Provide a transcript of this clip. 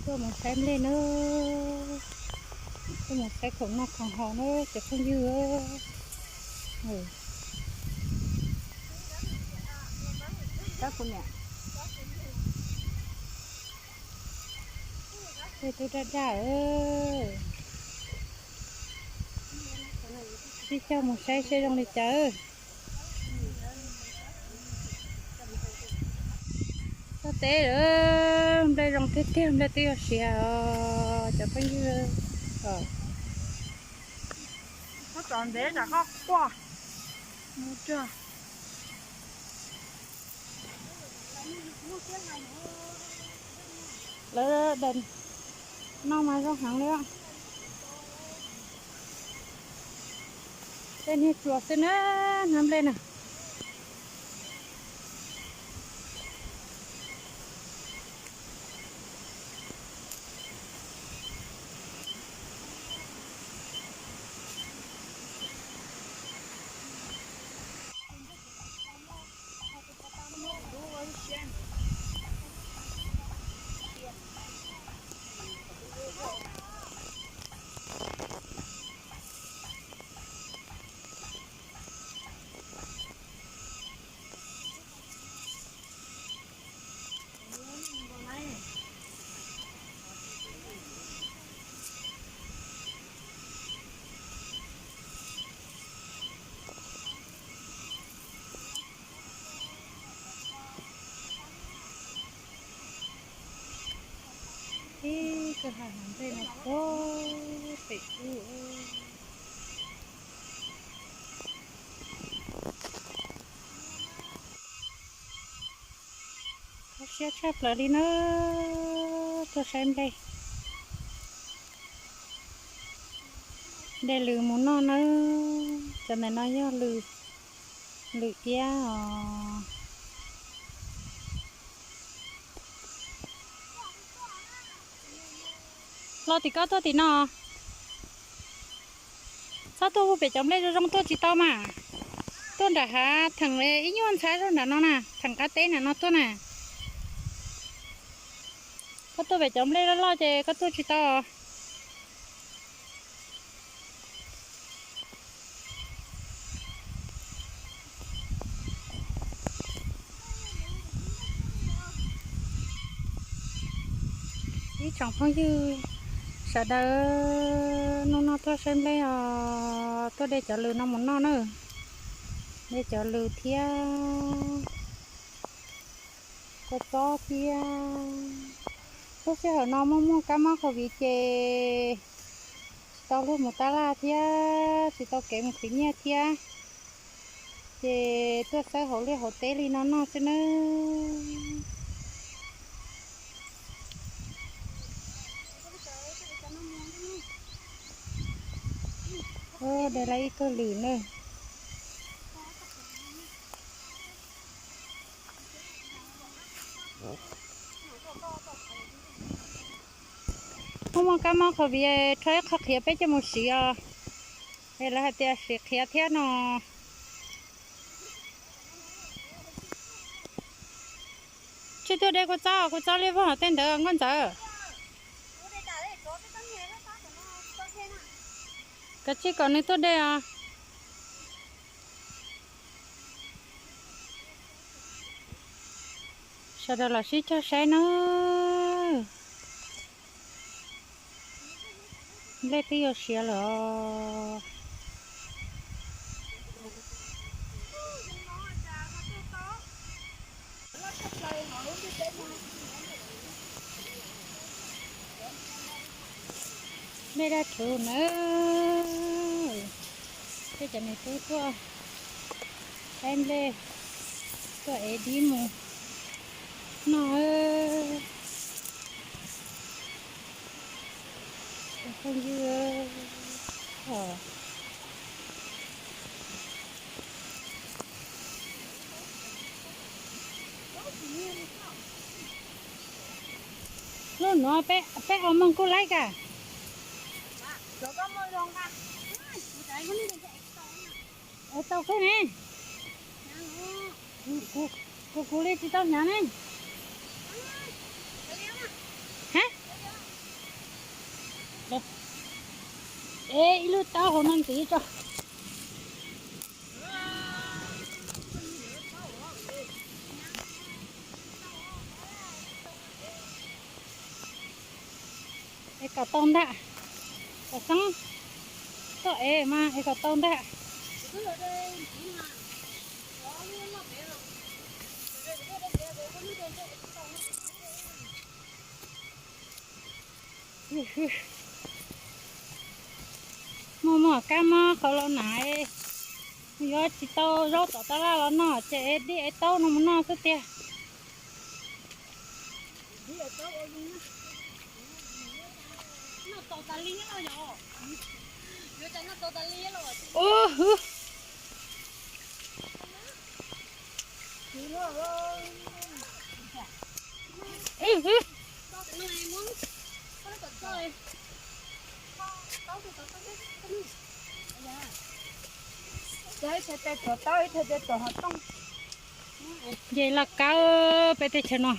Tuaj mus saib nplej na, tuaj mus saib khoom noj khoom haus na cov phooj ywg. Tej tub daj daj, sib coj mus saib seb zoo li cas. Tuaj teb, nplej zoo tiag tiag, nplej twb yuav siav os cov phooj ywg. Ntev tas qoj quaj. Lawv noj mas zoo heev li. Tej niag tsuas xwb na, hnab nplej na. Ib tug ha hnav nplej no puag pem ub. Kho siab tshaj plaws li na, tuaj saib nplej. De lws mus noj nawb, cov ntawm no yog lws, lws iab os. Los tim koj tuaj tim no. Txhob tuaj hu pem cov nplej zoo zoo tuaj tsis tau mas. Tuaj nram hav theem ib nyuag ntxhab zog nram no na, theem qab teb nram no tuaj na. Koj tuaj pem cov nplej loj loj ces koj tuaj tsis tau. Ib tsoom phooj ywg sawv daws, hnub no tuaj saib nplej os, tuaj de cov lws no mus noj na. De cov lws thiab kua txob thiab. Lub sij hawm no muaj muaj kab mob covid ces tsis tau luag mus tab laj thiab, tsis tau kev mus khwv nyiaj thiab, ces tuaj xawb hauv liaj hauv teb li no noj xwb nawb. De lawm ib tug lws nawb. Muaj muaj kab mob covid, rho ib qho qhiav peb coj mus siv os. Es lawv hais tias siv qhiav thiab no. Tsij tuaj de kua txob, kua txob liab vog tej ntawd nkauj ntxawm. Kav tsij kom nws tuaj de os. Sawv daws los sib cog saib nawb. Nplej twb yuav siav lawm os. Nplej daj rhuv nawb. Tej cov niam tub tuaj saib nplej, tuaj ev dib mus noj. Phooj ywg, lub nuav peb ua moog kuj laib kag. Tau kawg ne. Kuv, kuv li tsis tau hnyav ne. Hab, Es ib lub taub hauv no ntxiv tso. Es kom tau ntag. Kom xeeb tuaj es mas es kom tau ntag. Muaj muaj kab mob qhov los na, yuav tsis tau zaub tom tab laj los noj ces es dib es taub no mus noj xwb tiag. Ub hwb. Ub hwb. Ces laj kawg peb teb chaws no.